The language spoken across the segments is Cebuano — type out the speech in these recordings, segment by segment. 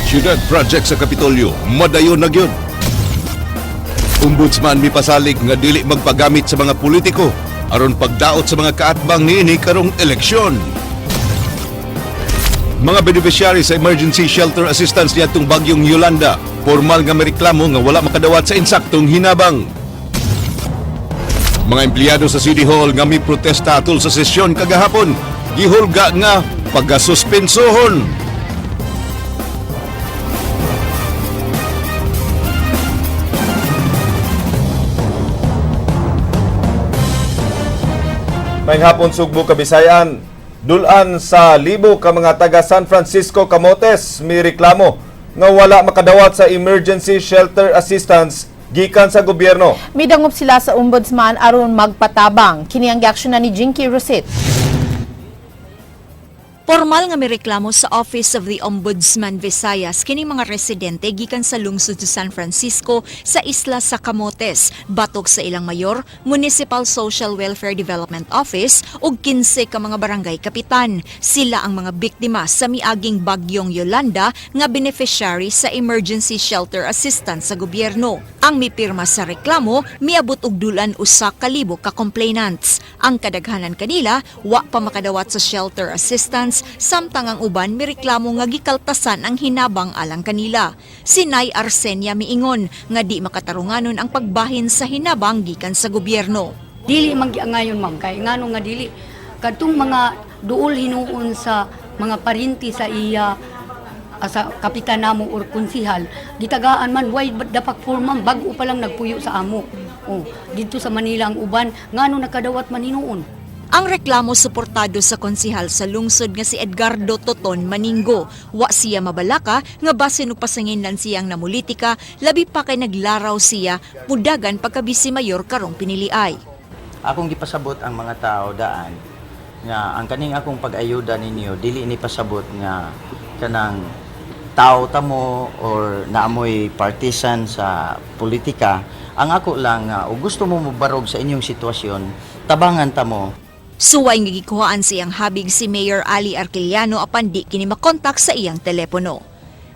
Ciudad Project sa Kapitolyo, madayon na gyud. Ombudsman mipasalig nga dili magpagamit sa mga politiko aron pagdaot sa mga kaatbang niini karong eleksyon. Mga beneficiary sa emergency shelter assistance niadtong bagyong Yolanda, formal nga mereklamo nga wala makadawat sa insaktong hinabang. Mga empleyado sa City Hall nga mi protesta atol sa sesyon kagahapon, gihulga nga pagkasuspensohon. Maayong hapon, Sugbo, Kabisayan. Dulan sa libo ka mga taga San Francisco, Camotes mireklamo nga wala makadawat sa emergency shelter assistance gikan sa gobyerno. Midangop sila sa ombudsman aron magpatabang. Kini ang giaksyonan ni Jinky Rosit. Formal nga mireklamo sa Office of the Ombudsman Visayas kini mga residente gikan sa lungsod sa San Francisco sa isla sa Camotes batok sa ilang mayor, Municipal Social Welfare Development Office ug 15 ka mga barangay kapitan. Sila ang mga biktima sa miaging bagyong Yolanda nga beneficiary sa emergency shelter assistance sa gobyerno. Ang mipirma sa reklamo miabot og dulan 1,000 ka complainants. Ang kadaghanan kanila wa pa makadawat sa shelter assistance, samtang ang uban mireklamo nga gikaltasan ang hinabang alang kanila. Si Nay Arsenia miingon nga di makatarunganon ang pagbahin sa hinabang gikan sa gobyerno. Dili man giangayon, ma'am, kay ngano nga dili kadtong mga duol hinuon sa mga parinti sa iya, sa kapitan namo or konsihal gitagaan man way dapat for, ma'am, bag-o pa lang nagpuyo sa amo. Oh, didto sa Manila ang uban, ngano nakadawat man hinuon? Ang reklamo suportado sa konsihal sa lungsod nga si Edgardo Toton Maningo. Wa siya mabalaka nga basin og pasanginlan siyang namulitika, labi pa kay naglaraw siya pudagan pagkabisi mayor karong piniliay. Akong gipasabot ang mga tao daan nga ang kaning akong pag-ayuda ninyo dili ni pasabot nga kanang tao tamo or naamoy partisan sa politika. Ang ako lang nga og gusto mo mobarog sa inyong sitwasyon, tabangan ta mo. Suway nga gikuhaan siyang habig si Mayor Ali Arquiliano apan di kini makontak sa iyang telepono.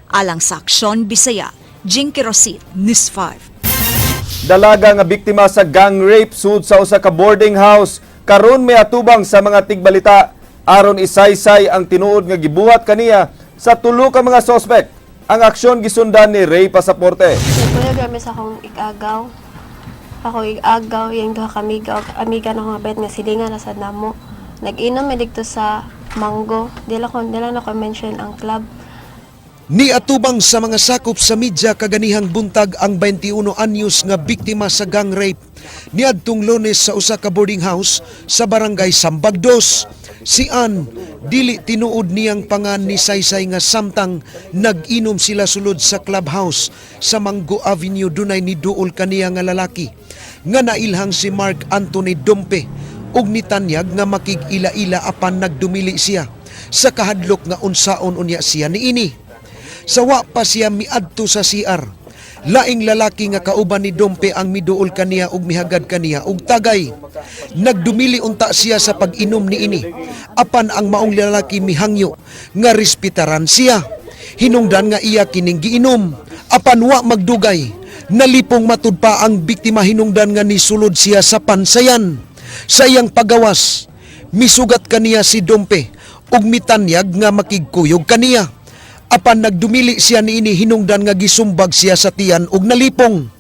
Alang sa Aksyon Bisaya, Jinky Rosit, News 5. Dalaga nga biktima sa gang rape sud sa usa ka boarding house karon may atubang sa mga tigbalita aron isaysay ang tinuod nga gibuhat kaniya sa tulo ka mga sospek. Ang aksyon gisundan ni Ray Pasaporte. Nagkuyog kami sa akong igagaw. Ako igagaw, yung duha ka amiga, amiga na nga bayad nga silingan na sad namo. Nag-inom mi didto sa Mango. Di lang ako mention ang club. Niatubang sa mga sakop sa media kaganihang buntag ang 21 anyos nga biktima sa gang rape niadtong Lunes sa usa ka boarding house sa barangay Sambagdos. Si Ann, dili tinuod niyang pangan ni Saysay nga samtang nag-inom sila sulod sa clubhouse sa Mango Avenue dunay niduol kaniya nga lalaki nga nailhang si Mark Anthony Dompe ug nitanyag nga makig-ila-ila apan nagdumili siya sa kahadlok nga unsaon unya siya niini. Sawa pa siya miadto sa CR. Laing lalaki nga kauban ni Dompe ang miduol kaniya ug mihagad kaniya og tagay. Nagdumili unta siya sa pag-inom niini. Apan ang maong lalaki mihangyo nga respetaran siya. Hinungdan nga iya kining giinom. Apan wa magdugay. Nalipong matud pa ang biktima hinungdan nga nisulod siya sa pansayan. Sa iyang pagawas, misugat kaniya si Dompe ug mitanyag nga makigkuyog kaniya. Apan nagdumili siya niini hinungdan nga gisumbag siya sa tiyan ug nalipong.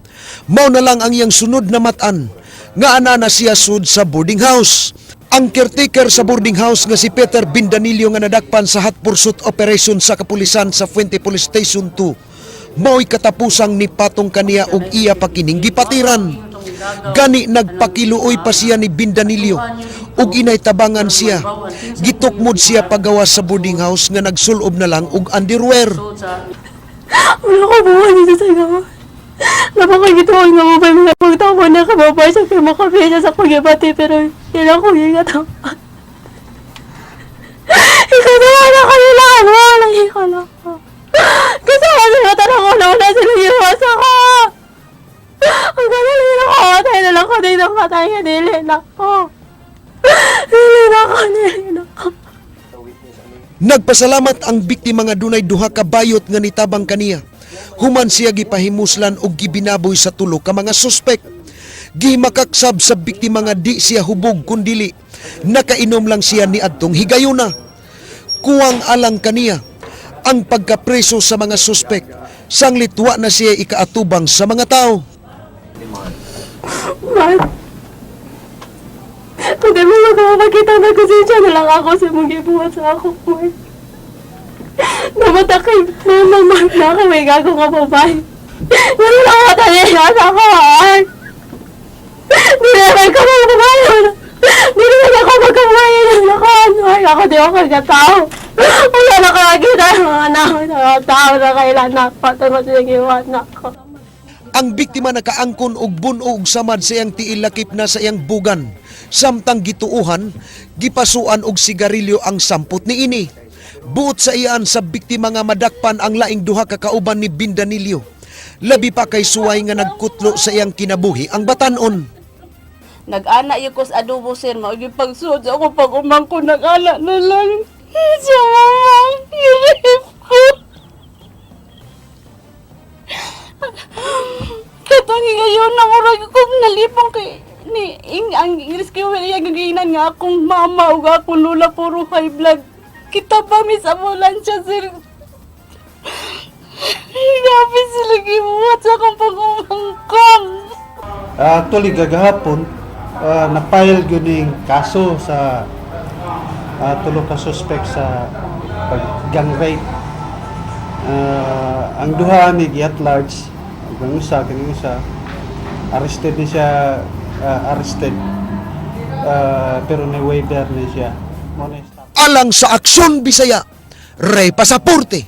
Mao na lang ang iyang sunod na matan nga ana na siya sud sa boarding house. Ang caretaker sa boarding house nga si Peter Bindanillo nga nadakpan sa hot pursuit operation sa kapulisan sa Fuente Police Station 2 mao'y katapusang nipatong kaniya og iya pa kining gipatiran. Gani nagpakiluoy pa siya ni Bindanillo ug inay tabangan siya. Gitukmod siya pagawas sa boarding house nga nagsulob na lang og underwear. Wala ko buwan dito sa gawa. Napakagituan nga mobile mga pagtamo na kababay sa kay makabisa sa kong pero yun ako yung katawan. Ikaw na wala ko nila, wala ikaw na ako. Kasi wala na tanong ko na wala sila iwas ako. Ang gano'n lang ako, patay na lang ko dito, patay na dili na ako. Dili na ako, dili na ako. Nagpasalamat ang biktima nga dunay duha ka bayot nga nitabang kaniya. Human siya gipahimuslan og gibinaboy sa tulo ka mga suspek. Gimakaksab sa biktima nga di siya hubog kundili nakainom lang siya ni adtong higayuna. Kuwang alang kaniya ang pagkapreso sa mga suspek. Sanglit wa na siya ikaatubang sa mga tao. Mark, kung di mo magkakakita na konsensya na lang ako sa mong gibuhat sa ako, Mark. Namatay kay Mama Mark na ako, may gago ka pa ba? Wala na ako talaga sa ako, Mark. Di naman ko magkabayan. Di naman ako magkabayan. Ako, Mark, ako di ako kagkatao. Wala na kakakita ng mga anak ko, mga tao na kailan ako. Tungkol sa gibuhat na ako. Ang biktima nakaangkon og bun-o og samad sa iyang tiil lakip na sa iyang bugan. Samtang gituohan, gipasuan og sigarilyo ang sampot niini. Buot sa iyaan sa biktima nga madakpan ang laing duha ka kauban ni Bindanillo. Labi pa kay suway nga nagkutlo sa iyang kinabuhi ang batanon. Nag-ana yung ko sa adobo, sir. Mao yung pagsuod sa ako pag umangko, nag-ana na lang. Siya, mama, irip ko. Katong ngayon na murag ko nalipong kay ni ing, ang English kay wala yung giinan nga akong mama ug akong lola puro high blood. Kita pa mi sa ambulansya, sir. Grabe sila gibuhat sa akong pag-umangkong. Actually, gagahapon, na-file yun yung kaso sa tulo ka suspect sa pag-gang rape. Ang duha ni at large, ang usa, kining usa, arrested ni siya, arrested. Pero ni waiver ni siya. Mo na stop. Alang sa Aksyon Bisaya, Ray Pasaporte,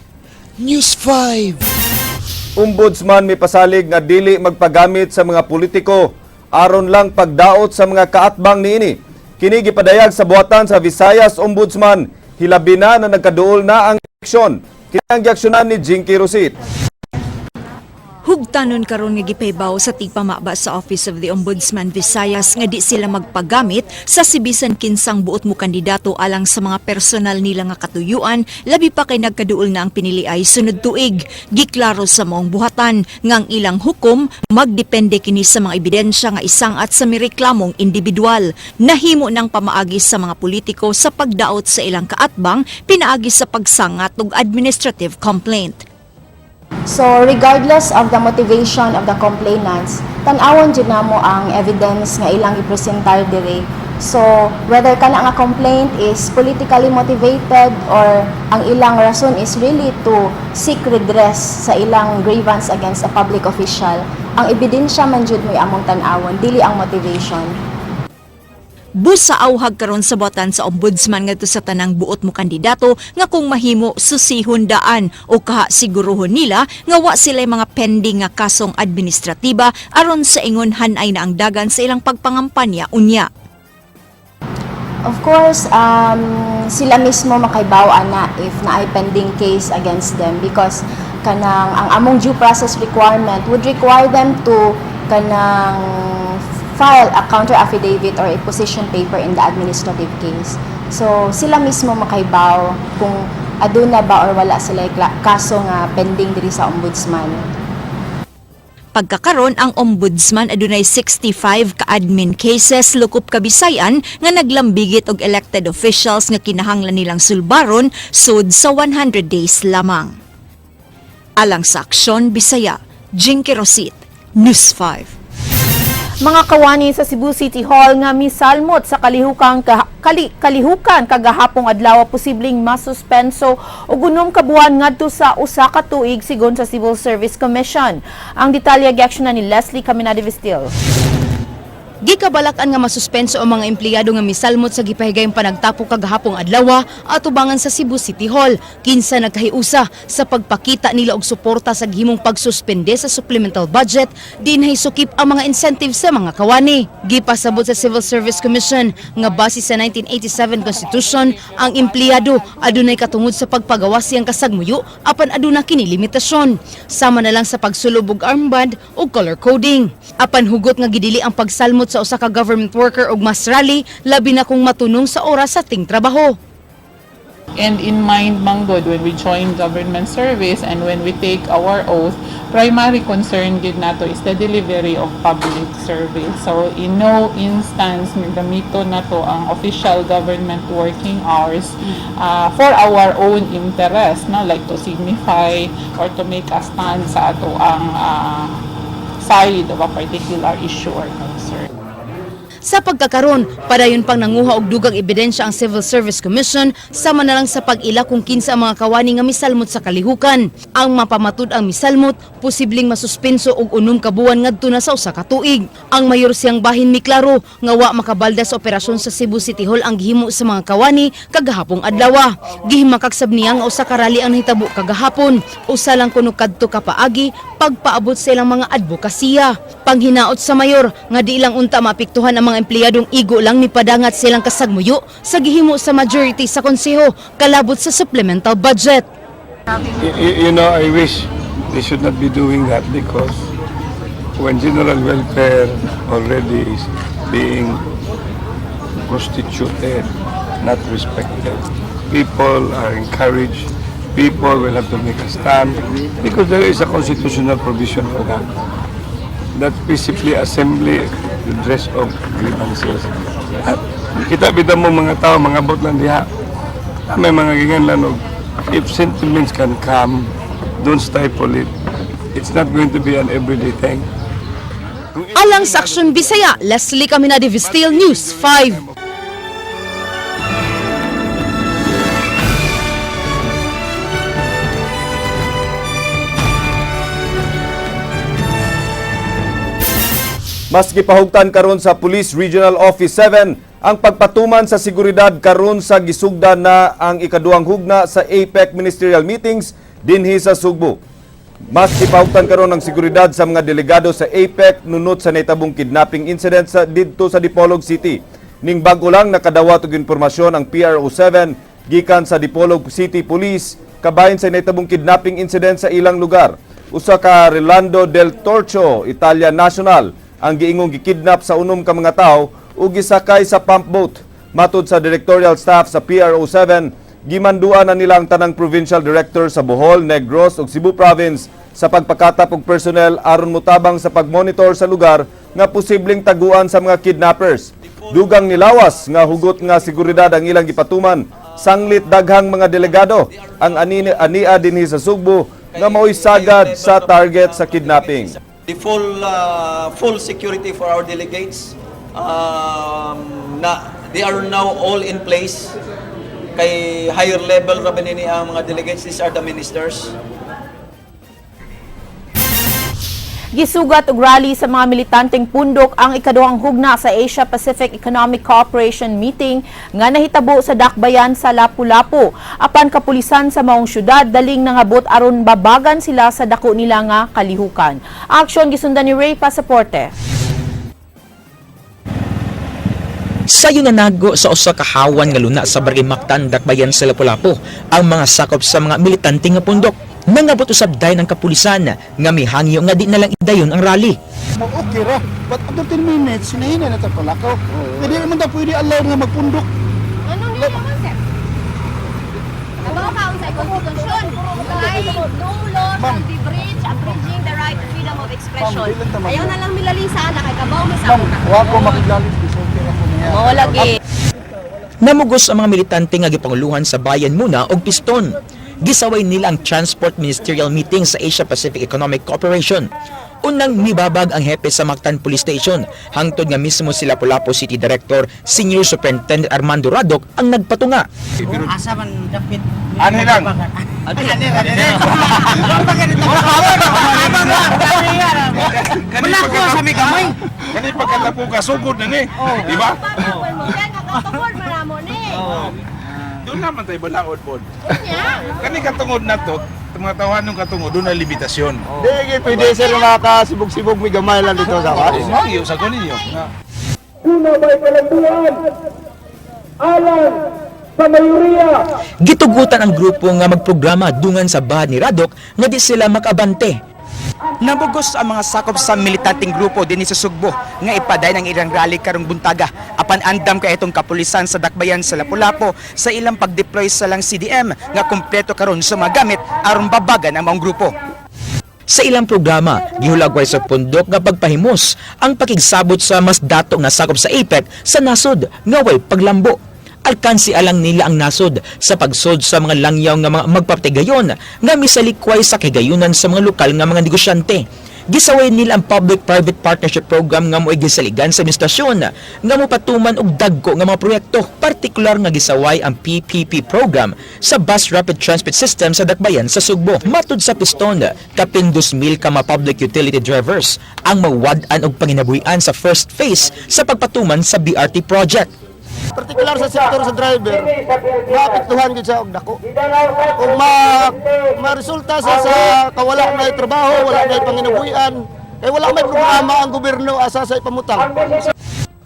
News 5. Ombudsman may pasalig nga dili magpagamit sa mga politiko aron lang pagdaot sa mga kaatbang niini. Kini gipadayag sa buhatan sa Visayas Ombudsman, hilabi na na nagkaduol na ang eleksyon. Kini ang giaksyonan ni Jinky Rosit. Hugtanon karon nga gipaybaw sa tigpamaba sa Office of the Ombudsman Visayas nga di sila magpagamit sa sibisan kinsang buot mo kandidato alang sa mga personal nila nga katuyuan, labi pa kay nagkaduol na ang piniliay sunod tuig. Giklaro sa maong buhatan nga ang ilang hukom magdepende kini sa mga ebidensya nga isang at sa mireklamong individual. Nahimo ng pamaagi sa mga politiko sa pagdaot sa ilang kaatbang pinaagi sa pagsangat og administrative complaint. So regardless of the motivation of the complainants, tan-awon jud namo ang evidence nga ilang ipresentar dire. So whether kana nga complaint is politically motivated or ang ilang rason is really to seek redress sa ilang grievance against a public official, ang ebidensya man jud mo'y among tan-awon, dili ang motivation. Busa auhag karon sa botan sa ombudsman ngadto sa tanang buot mo kandidato nga kung mahimo susihon daan o kaha siguruhon nila nga wa sila'y mga pending nga kasong administratiba aron sa ingon hanay na ang dagan sa ilang pagpangampanya unya. Of course, sila mismo makaibaw ana if naay pending case against them because kanang ang among due process requirement would require them to kanang file a counter affidavit or a position paper in the administrative case. So sila mismo makaibaw kung aduna ba or wala sila kaso nga pending diri sa ombudsman. Pagkakaron, ang ombudsman adunay 65 ka admin cases lukop kabisayan nga naglambigit og elected officials nga kinahanglan nilang sulbaron sud sa 100 days lamang. Alang sa Aksyon Bisaya, Jinky Rosit, News 5. Mga kawani sa Cebu City Hall nga misalmot sa kalihukan kagahapong adlaw posibleng masuspenso og unom ka buwan ngadto sa usa ka tuig sigon sa Civil Service Commission. Ang detalye giaksyonan ni Leslie Caminade Vestil. Gikabalak-an nga masuspenso ang mga empleyado nga misalmot sa gipahigayong panagtapok kagahapong adlaw atubangan sa Cebu City Hall. Kinsa nagkahiusa sa pagpakita nila og suporta sa gihimong pagsuspende sa supplemental budget, dinhay sukip ang mga incentives sa mga kawani. Gipasabot sa Civil Service Commission nga base sa 1987 Constitution, ang empleyado adunay katungod sa pagpagawas siyang kasagmuyo apan aduna kini limitasyon. Sama na lang sa pagsulob og armband o color coding. Apan hugot nga gidili ang pagsalmot sa usa ka government worker og mass rally, labi na kung matunong sa oras sa tingtrabaho. And in mind man gud, when we join government service and when we take our oath, primary concern gid nato is the delivery of public service. So in no instance nga gamito nato ang official government working hours for our own interest, no, like to signify or to make a stand sa ato ang side of a particular issue or concern. Sa pagkakaron, padayon pang nanguha og dugang ebidensya ang Civil Service Commission, sama na lang sa pag-ila kung kinsa ang mga kawani nga misalmot sa kalihukan. Ang mapamatud ang misalmot, posibleng masuspenso og 6 ka buwan ngadto na sa 1 ka tuig. Ang mayor siyang bahin miklaro nga wa makabalda sa operasyon sa Cebu City Hall ang gihimo sa mga kawani kagahapong adlaw. Gihimakak sab niya nga usa ka rally ang nahitabo kagahapon. Usa lang kuno kadto ka paagi pagpaabot sa ilang mga advokasya. Panghinaot sa mayor nga di lang unta maapektuhan ang mga empleyadong igo lang ni padangat silang kasagmuyo sa gihimo sa majority sa konseho kalabot sa supplemental budget. I wish they should not be doing that because when general welfare already is being prostituted, not respected, people are encouraged, people will have to make a stand because there is a constitutional provision for that. That peacefully assembly, redress of grievances. At kita bitaw mo mga tao, mga bot lang diha. Ah, may mga gingan lang og if sentiments can come, don't stifle it. It's not going to be an everyday thing. Alang sa Aksyon Bisaya, Leslie Caminade Vistil, News 5. Mas gipahugtan karon sa Police Regional Office 7 ang pagpatuman sa seguridad karon sa gisugdan na ang ikaduhang hugna sa APEC ministerial meetings dinhi sa Sugbo. Mas gipahugtan karon ang seguridad sa mga delegado sa APEC nunot sa nahitabong kidnapping incident sa didto sa Dipolog City. Ning bago lang nakadawat og impormasyon ang PRO 7 gikan sa Dipolog City Police kabahin sa nahitabong kidnapping incident sa ilang lugar. Usa ka Rolando del Torcho, Italian national, ang giingong gikidnap sa unom ka mga tawo ug gisakay sa pump boat. Matud sa directorial staff sa PRO 7, gimanduan na nila ang tanang provincial director sa Bohol, Negros ug Cebu Province sa pagpakatap og personnel aron motabang sa pagmonitor sa lugar nga posibleng taguan sa mga kidnappers. Dugang nilawas nga hugot nga seguridad ang ilang gipatuman sanglit daghang mga delegado ang ania dinhi sa Sugbo nga mao'y sagad sa target sa kidnapping. The full security for our delegates na they are now all in place kay higher level ra ba nini ang mga delegates. These are the ministers. Gisugat og rally sa mga militanteng pundok ang ikaduhang hugna sa Asia Pacific Economic Cooperation meeting nga nahitabo sa Dakbayan sa Lapu-Lapu. Apan kapulisan sa maong syudad daling nangabot aron babagan sila sa dako nila nga kalihukan. Aksyon gisundan ni Ray Pasaporte. Sayo nanago sa usa ka hawan nga luna sa Barangay Mactan, Dakbayan sa Lapu-Lapu ang mga sakop sa mga militante nga pundok. Nangabot usab dayon ang kapulisan nga mihangyo nga di na lang idayon ang rally. Okay ra. But after 10 minutes, hinahina na tayo palakaw. Hindi naman ta pwede allowed nga magpundok. Ano nila naman, sir? Nabaw ka sa konstitusyon. Kay no law shall be breached, abridging the right to freedom of expression. Ayaw na lang milalisa na kay kabaw mi sa Ma'am, wa ko makiglalis okay ra ko niya. Mao lagi. Namugos ang mga militante nga gipanguluhan sa Bayan Muna og piston. Gisaway nila ang Transport Ministerial Meeting sa Asia Pacific Economic Cooperation. Unang mibabag ang hepe sa Mactan Police Station, hangtod nga mismo si Lapu-Lapu City Director Senior Superintendent Armando Radok ang nagpatunga. Asa man dapit? Ano lang? Wala ko sa may kamay. Kani pagkatapo ka, sugod na ni. Di ba? Doon naman tayo balaod po. Kani katungod na to, mga tawahan ng katungod, doon na limitasyon. Di pwede sir makasibog-sibog may gamay lang dito sa Oh, iyo sa ninyo. Una may kalanduan alang sa mayoriya. Gitugutan ang grupo nga magprograma dungan sa bahad ni Radok nga di sila makabante. Namugos ang mga sakop sa militanteng grupo dinhi sa Sugbo nga ipaday ng ilang rally karong buntaga apan andam kay itong kapulisan sa Dakbayan sa Lapu-Lapu sa ilang pagdeploy sa lang CDM nga kumpleto karon sa mga gamit aron babagan ang maong grupo. Sa ilang programa, gihulagway sa pundok nga pagpahimos ang pakigsabot sa mas dato nga sakop sa APEC sa nasod nga way paglambo. Alkansi alang nila ang nasod sa pagsod sa mga langyaw nga mga magpapatigayon nga misalikway sa kagayunan sa mga lokal nga mga negosyante. Gisaway nila ang Public-Private Partnership Program nga mo'y gisaligan sa administrasyon nga mopatuman og dagko nga mga proyekto, partikular nga gisaway ang PPP program sa Bus Rapid Transit System sa Dakbayan sa Sugbo. Matud sa Piston, kapin 2,000 ka mga public utility drivers ang mawad-an og panginabuhian sa first phase sa pagpatuman sa BRT project. Partikular sa sektor sa driver, maapektuhan gid siya og dako. Kung ma maresulta sa kawala na trabaho, wala na panginabuhian, kay wala may programa ang gobyerno asa sa ipamutang.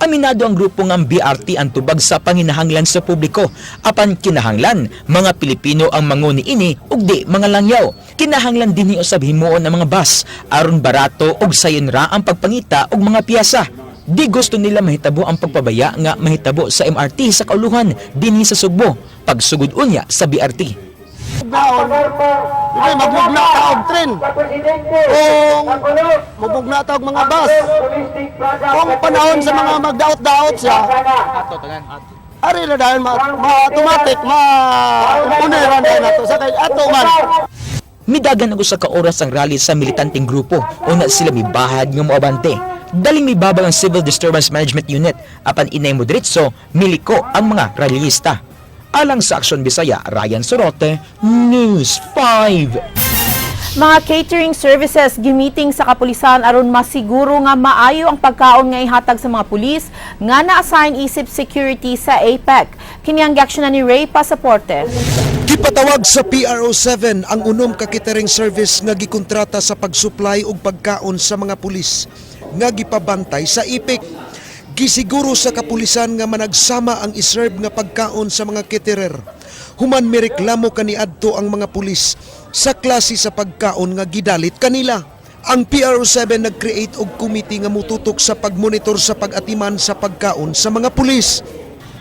Aminado ang grupo ng BRT ang tubag sa panginahanglan sa publiko. Apan kinahanglan, mga Pilipino ang manguni ini ug di mga langyaw. Kinahanglan dinhi usab himuon ang mga bus aron barato ug sayon ra ang pagpangita og mga piyesa. Di gusto nila mahitabo ang pagpabaya nga mahitabo sa MRT sa kauluhan dinhi sa Sugbo pagsugod unya sa BRT. Naon, di magmugna ta og tren. Kung mumugna ta og mga bus. Kung panahon sa mga magdaot-daot siya, ari na dahil ma automatic ma unera na nato sa kay ato man. Midagan og usa ka oras ang rally sa militanteng grupo. Una sila mibahad nga moabante. Daling mibabag ang Civil Disturbance Management Unit apan inay mo diretso miliko ang mga rallyista. Alang sa Aksyon Bisaya, Ryan Sorote, News 5. Mga catering services gimiting sa kapulisan aron masiguro nga maayo ang pagkaon nga ihatag sa mga pulis nga na-assign isip security sa APEC. Kini ang giaksyonan ni Ray Pasaporte. Gipatawag sa PRO7 ang unom ka catering service nga gikontrata sa pag-supply og pagkaon sa mga pulis nga gipabantay sa APEC. Gisiguro sa kapulisan nga managsama ang iserve nga pagkaon sa mga caterer. Human mireklamo kaniadto ang mga pulis sa klase sa pagkaon nga gidalit kanila. Ang PRO7 nag-create og committee nga mututok sa pagmonitor sa pag-atiman sa pagkaon sa mga pulis.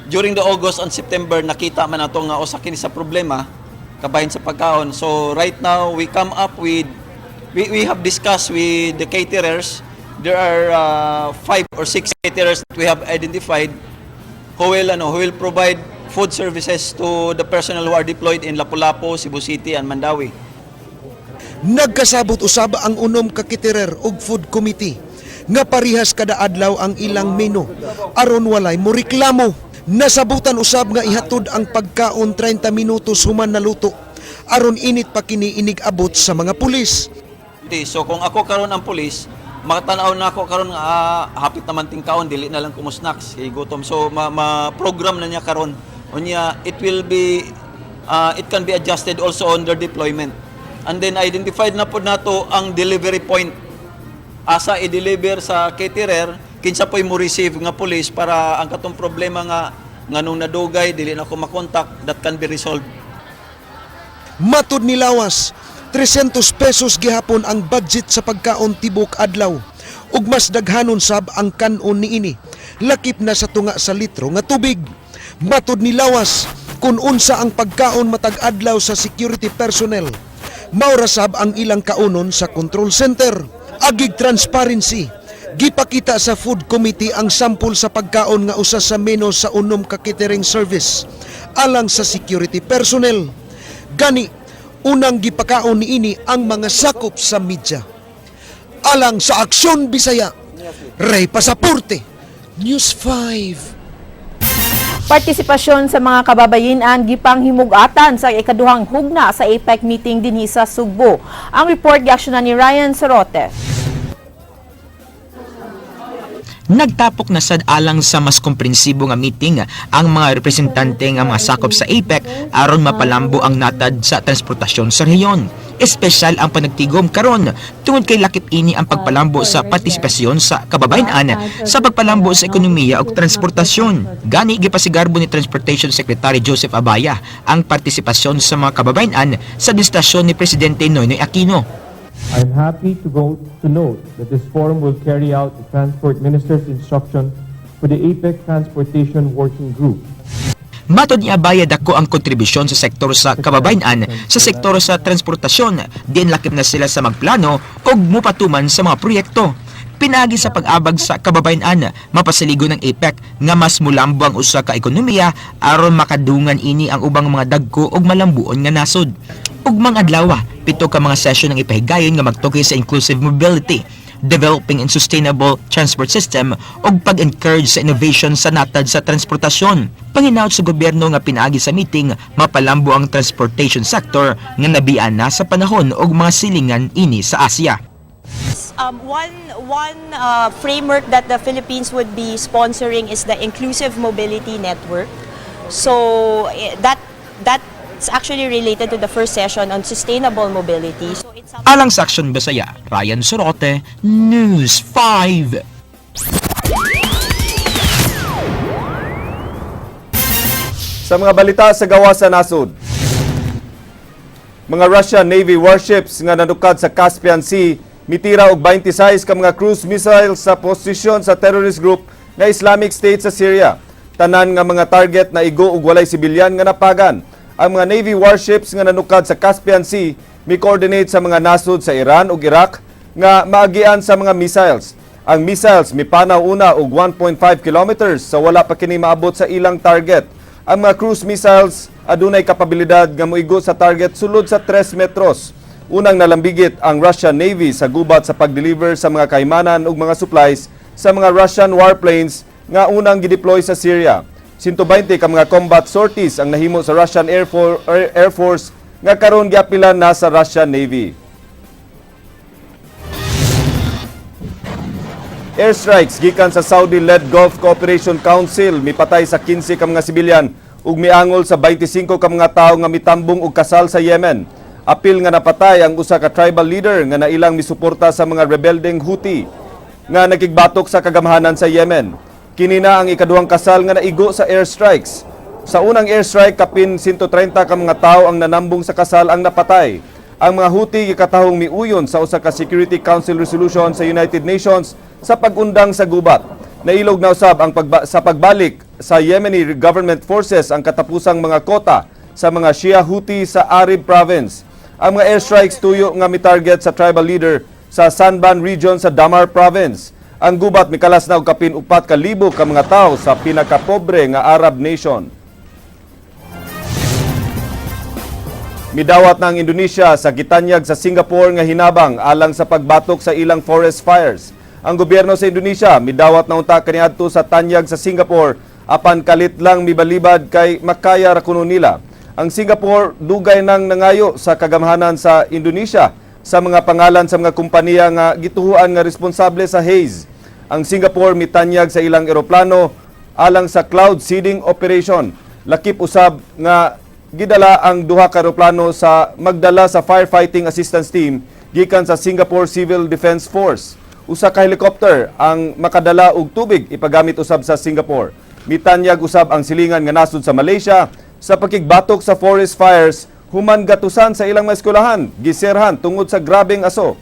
During the August and September, nakita man nato nga usa kini sa problema kabahin sa pagkaon. So right now we come up with we have discussed with the caterers. There are five or six caterers that we have identified who will provide food services to the personnel who are deployed in Lapu-Lapu, Cebu City and Mandaue. Nagkasabot usab ang unom ka caterer og food committee nga parihas kada adlaw ang ilang menu aron walay moreklamo. Nasabutan usab nga ihatod ang pagkaon 30 minutos human naluto aron init pa kini inig-abot sa mga pulis. So kung ako karon ang pulis, makatanaw na ako karon nga hapit naman ting kaon, dili na lang ko mo snacks kay gutom. So ma-program na niya karon. Unya it can be adjusted also on their deployment. And then identified na pod nato ang delivery point. Asa i-deliver sa caterer, kinsa po'y mo receive nga pulis para ang katong problema nga nganong nadugay dili na ko makontak, that can be resolved. Matud ni Lawas, 300 pesos gihapon ang budget sa pagkaon tibok adlaw ug mas daghanon sab ang kanon niini. Lakip na sa tunga sa litro nga tubig. Matud ni Lawas, kung unsa ang pagkaon matag adlaw sa security personnel, maura sab ang ilang kaunon sa control center. Agig transparency, gipakita sa food committee ang sample sa pagkaon nga usa sa menu sa unom ka catering service alang sa security personnel. Gani, unang gipakaon niini ang mga sakop sa media. Alang sa Aksyon Bisaya, Ray Pasaporte, News 5. Partisipasyon sa mga kababayenan gipanghimug-atan sa ikaduhang hugna sa APEC meeting dinhi sa Sugbo. Ang report giaksyonan ni Ryan Sorote. Nagtapok na sad alang sa mas komprensibo nga meeting ang mga representante nga mga sakop sa APEC aron mapalambo ang natad sa transportasyon sa rehiyon. Espesyal ang panagtigom karon tungod kay lakip ini ang pagpalambo sa partisipasyon sa kababayenan sa pagpalambo sa ekonomiya ug transportasyon. Gani gipasigarbo ni Transportation Secretary Joseph Abaya ang partisipasyon sa mga kababayenan sa administrasyon ni Presidente Noynoy Aquino. I'm happy to go to note that this forum will carry out the Transport Minister's instruction for the APEC Transportation Working Group. Matod ni Abaya, dako ang kontribusyon sa sektor sa kababayen-an sa sektor sa transportasyon, diin lakip na sila sa magplano ug mupatuman sa mga proyekto. Pinaagi sa pag-abag sa kababayen-an, mapasaligo ng APEC nga mas mulambo ang usa ka ekonomiya aron makadungan ini ang ubang mga dagko ug malambuon nga nasod. Ugmang adlaw, 7 ka mga session ang ipahigayon nga magtukay sa inclusive mobility, developing and sustainable transport system ug pag-encourage sa innovation sa natad sa transportasyon. Panghinaot sa gobyerno nga pinaagi sa meeting mapalambo ang transportation sector nga nabian na sa panahon ug mga silingan ini sa Asia. One framework that the Philippines would be sponsoring is the Inclusive Mobility Network. So that's actually related to the first session on sustainable mobility. So it's Alang sa Action Bisaya, Ryan Sorote, News 5. Sa mga balita sa gawas sa nasod, mga Russian Navy warships nga nanukad sa Caspian Sea mitira og 26 ka mga cruise missiles sa posisyon sa terrorist group nga Islamic State sa Syria. Tanan nga mga target na igo og walay sibilyan nga napagan. Ang mga Navy warships nga nanukad sa Caspian Sea mi-coordinate sa mga nasod sa Iran ug Iraq nga maagian sa mga missiles. Ang missiles mipanaw una og 1.5 kilometers sa wala pa kini maabot sa ilang target. Ang mga cruise missiles adunay kapabilidad nga moigo sa target sulod sa 3 metros. Unang nalambigit ang Russian Navy sa gubat sa pag-deliver sa mga kaymanan ug mga supplies sa mga Russian warplanes nga unang gideploy sa Syria. 120 ka mga combat sorties ang nahimo sa Russian Air Force nga karon giapilan na sa Russian Navy. Airstrikes gikan sa Saudi-led Gulf Cooperation Council mipatay sa 15 ka mga sibilyan ug miangol sa 25 ka mga tawo nga mitambong og kasal sa Yemen. Apil nga napatay ang usa ka tribal leader nga nailang misuporta sa mga rebeldeng Houthi nga nakigbatok sa kagamhanan sa Yemen. Kini na ang ikaduhang kasal nga naigo sa airstrikes. Sa unang airstrike, kapin 130 ka mga tawo ang nanambong sa kasal ang napatay. Ang mga Houthi gikatahong miuyon sa usa ka Security Council resolution sa United Nations sa pag-undang sa gubat. Nailog na usab ang sa pagbalik sa Yemeni government forces ang katapusang mga kota sa mga Shia Houthi sa Arib province. Ang mga airstrikes tuyo nga mitarget sa tribal leader sa Sanban region sa Damar province. Ang gubat mikalas na og kapin 4,000 ka mga tawo sa pinakapobre nga Arab nation. Midawat na ang Indonesia sa gitanyag sa Singapore nga hinabang alang sa pagbatok sa ilang forest fires. Ang gobyerno sa Indonesia midawat na unta kaniadto sa tanyag sa Singapore apan kalit lang mibalibad kay makaya ra kuno nila. Ang Singapore dugay nang nangayo sa kagamhanan sa Indonesia sa mga pangalan sa mga kompanya nga gituhuan nga responsable sa haze. Ang Singapore mitanyag sa ilang eroplano alang sa cloud seeding operation. Lakip usab nga gidala ang duha ka eroplano sa magdala sa firefighting assistance team gikan sa Singapore Civil Defense Force. Usa ka helicopter ang makadala og tubig ipagamit usab sa Singapore. Mitanyag usab ang silingan nga nasod sa Malaysia sa pakigbatok sa forest fires human gatusan sa ilang mga eskwelahan giserhan tungod sa grabeng aso.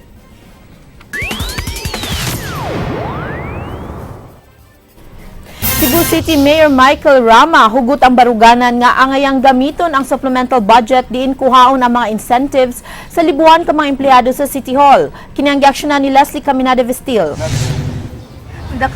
Cebu City Mayor Michael Rama hugot ang baruganan nga angayang gamiton ang supplemental budget diin kuhaon ang mga incentives sa libuan ka mga empleyado sa City Hall. Kini ang giaksyonan ni Leslie Caminada Vestil. The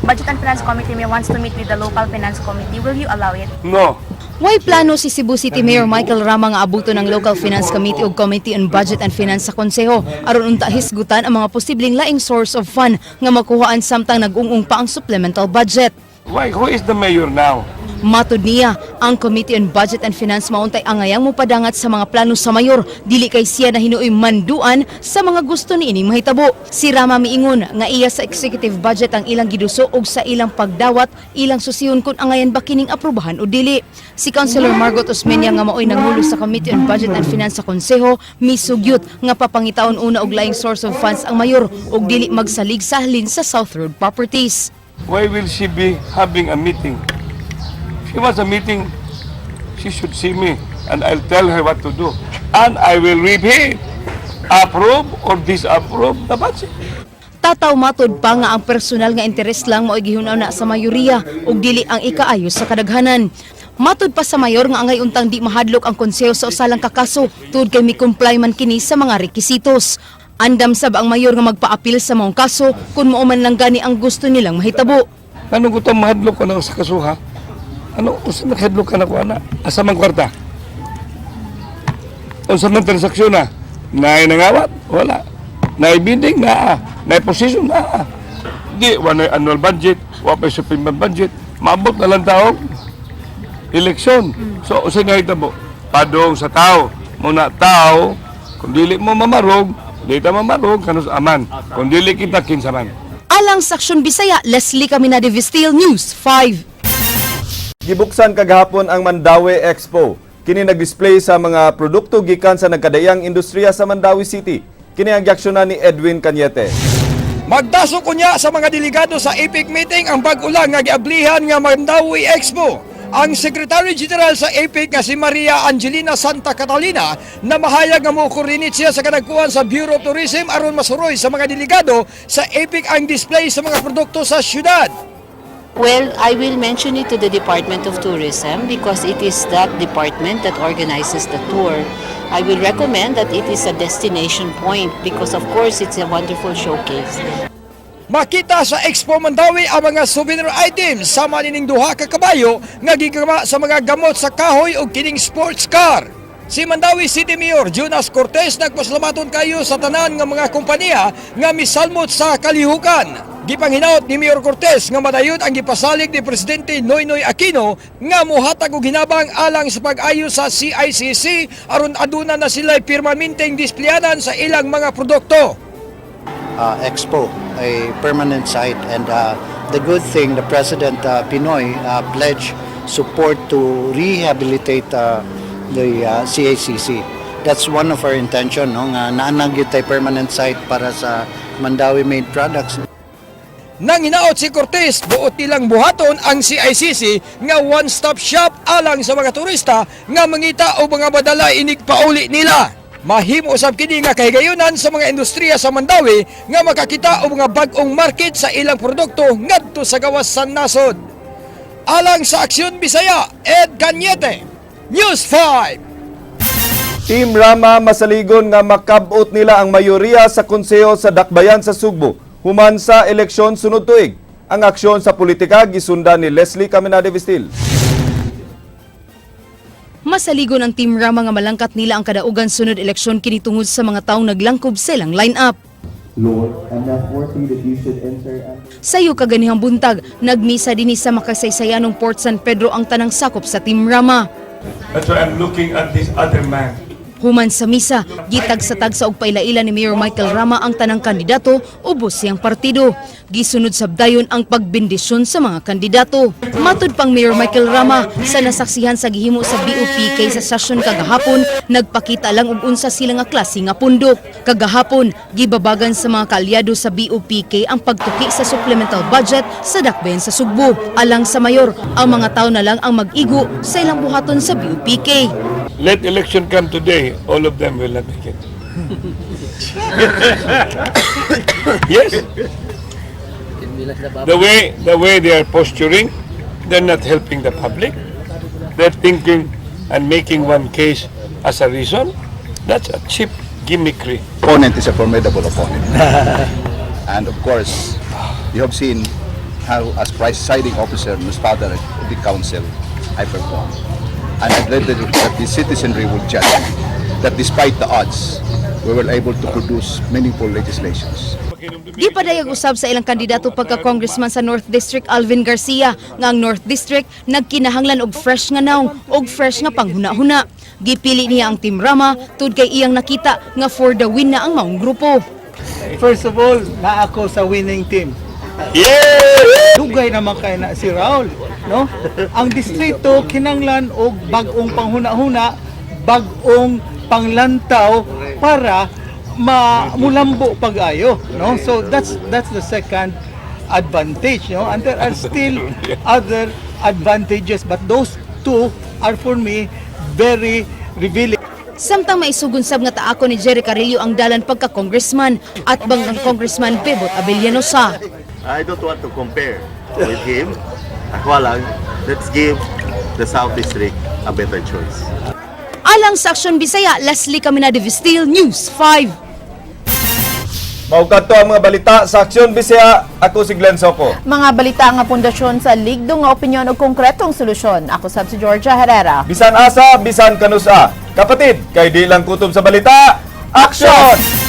Budget and Finance Committee may wants to meet with the local finance committee. Will you allow it? No. Way plano si Cebu City Mayor Michael Rama nga abuto ng Local Finance Committee ug Committee on Budget and Finance sa Konseho aron unta hisgutan ang mga posibleng laing source of fund nga makuhaan samtang nag-ung-ung pa ang supplemental budget. Why? Who is the mayor now? Matod niya, ang Committee on Budget and Finance mauntay angayang mopadangat sa mga plano sa mayor, dili kay siya na hinuoy manduan sa mga gusto niining mahitabo. Si Rama miingon nga iya sa executive budget ang ilang giduso og sa ilang pagdawat, ilang susihon kung angayan ba kining aprobahan o dili. Si Councilor Margot Osmeña nga maoy nangulo sa Committee on Budget and Finance sa Konseho, misugyot nga papangitaon una og laing source of funds ang mayor og dili magsalig sa halin sa South Road Properties. Why will she be having a meeting? If she wants a meeting, she should see me and I'll tell her what to do. And I will repeat. Approve or disapprove the budget. Tataw matod pa nga ang personal nga interes lang mao'y gihuna sa mayoriya ug dili ang ikaayo sa kadaghanan. Matod pa sa mayor nga angay untang di mahadlok ang konseho sa usa lang ka kaso tungod kay mi-comply man kini sa mga rekisitos. Andam sab ang mayor nga magpaapil sa maong kaso kung mao man lang gani ang gusto nilang mahitabo. Anong gutang mahadlok ko na sa kasuha? Ano, unsa mahadlok ka na ko ana? Asa man kwarta? Unsa man transaksyon na? Naay nangawat? Wala. Naay bidding? Naa. Naay position? Naa. Di, wala annual budget, wa pa supplement budget. Maabot na lang taog eleksyon. So, unsay nahitabo? Padong sa tao. Muna tao, kung dili mo mamarog, di ta mamarog, kanus aman. Kung dili kita, kinsa man. Alang sa Aksyon Bisaya, Leslie Caminade Vistil, News 5. Gibuksan kagahapon ang Mandaue Expo. Kini nag-display sa mga produkto gikan sa nagkadayang industriya sa Mandaue City. Kini ang giaksyonan ni Edwin Cañete. Magdasok unya sa mga delegado sa APEC meeting ang bag-o lang nga giablihan nga Mandaue Expo. Ang Secretary General sa APEC nga si Maria Angelina Santa Catalina na mahayag nga mo-coordinate siya sa kadagkuhan sa Bureau of Tourism aron masuroy sa mga delegado sa APEC ang display sa mga produkto sa syudad. Well, I will mention it to the Department of Tourism because it is that department that organizes the tour. I will recommend that it is a destination point because, of course, it's a wonderful showcase. Makita sa Expo Mandaue ang mga souvenir items sama nining duha ka kabayo nga gigama sa mga gamot sa kahoy ug kining sports car. Si Mandaue City Mayor Jonas Cortez nagpasalamaton kayo sa tanan nga mga kompanya nga misalmot sa kalihukan. Gipanghinaot ni Mayor Cortez nga madayon ang gipasalig ni Presidente Noynoy Aquino nga mohatag og hinabang alang sa pag-ayo sa CICC aron aduna na sila permanenteng displayanan sa ilang mga produkto. Expo, a permanent site. And the good thing, the President PNoy pledged support to rehabilitate the CACC. That's one of our intention, no? Nga naa na gyud tay permanent site para sa Mandaue made products. Nang hinaot si Cortez, buot nilang buhaton ang CICC nga one-stop shop alang sa mga turista nga mangita o mga badala inig pauli nila. Mahimo usab kini nga kahigayunan sa mga industriya sa Mandaue nga makakita og mga bag-ong market sa ilang produkto ngadto sa gawas sa nasod. Alang sa Aksyon Bisaya, Ed Cañete, News 5. Team Rama masaligon nga makabot nila ang mayoriya sa konseho sa Dakbayan sa Sugbo human sa eleksyon sunod tuig. Ang aksyon sa politika gisundan ni Leslie Caminade Vistil. Masaligon ang Team Rama nga malangkat nila ang kadaugan sunod eleksyon kini tungod sa mga taong naglangkob sa ilang line-up. Lord, I'm not worthy that you should enter under Sayo kaganihang buntag, nagmisa dinhi sa makasaysayanong Port San Pedro ang tanang sakop sa Team Rama. That's why I'm looking at this other man. Human sa misa, gitag sa tagsa og pailaila ni Mayor Michael Rama ang tanang kandidato ubos siyang partido. Gisunod sab dayon ang pagbendisyon sa mga kandidato. Matud pang Mayor Michael Rama sa nasaksihan sa gihimo sa BOPK sa session kagahapon, nagpakita lang og unsa sila nga klase nga pundok. Kagahapon, gibabagan sa mga kaalyado sa BOPK ang pagtuki sa supplemental budget sa Dakbayan sa Sugbo. Alang sa mayor, ang mga tao na lang ang mag-igo sa ilang buhaton sa BOPK. Let election come today, all of them will not make it. Yes. The way they are posturing, they're not helping the public. They're thinking and making one case as a reason. That's a cheap gimmickry. Opponent is a formidable opponent. And of course, you have seen how, as presiding officer and father of the council, I perform. And I believe that the citizenry will judge me, that despite the odds, we were able to produce meaningful legislations. Gipadayag usab sa ilang kandidato pagka-congressman sa North District Alvin Garcia nga ang North District nagkinahanglan og fresh nga nawong og fresh nga panghuna-huna. Gipili niya ang Team Rama tud kay iyang nakita nga for the win na ang maong grupo. First of all, naa ako sa winning team. Yeah! Dugay naman kay na si Raul, no? Ang distrito kinanglan og bag-ong panghuna-huna, bag-ong panglantaw para mamulambo pag-ayo, no? So that's the second advantage, no? And there are still other advantages, but those two are for me very revealing. Samtang maisugon sab nga taakon ni Jerry Carillo ang dalan pagka-congressman at banggang Congressman Bebot Abellanosa. I don't want to compare with him. Ako lang, let's give the South District a better choice. Alang sa Aksyon Bisaya, Leslie Caminade Vistil, News 5. Mao kadto ang mga balita sa Aksyon Bisaya. Ako si Glenn Soco. Mga balita nga pundasyon sa ligdo nga opinyon ug konkretong solusyon. Ako sab si Georgia Herrera. Bisan asa, bisan kanusa. Kapatid, kay di lang kutob sa balita. Aksyon!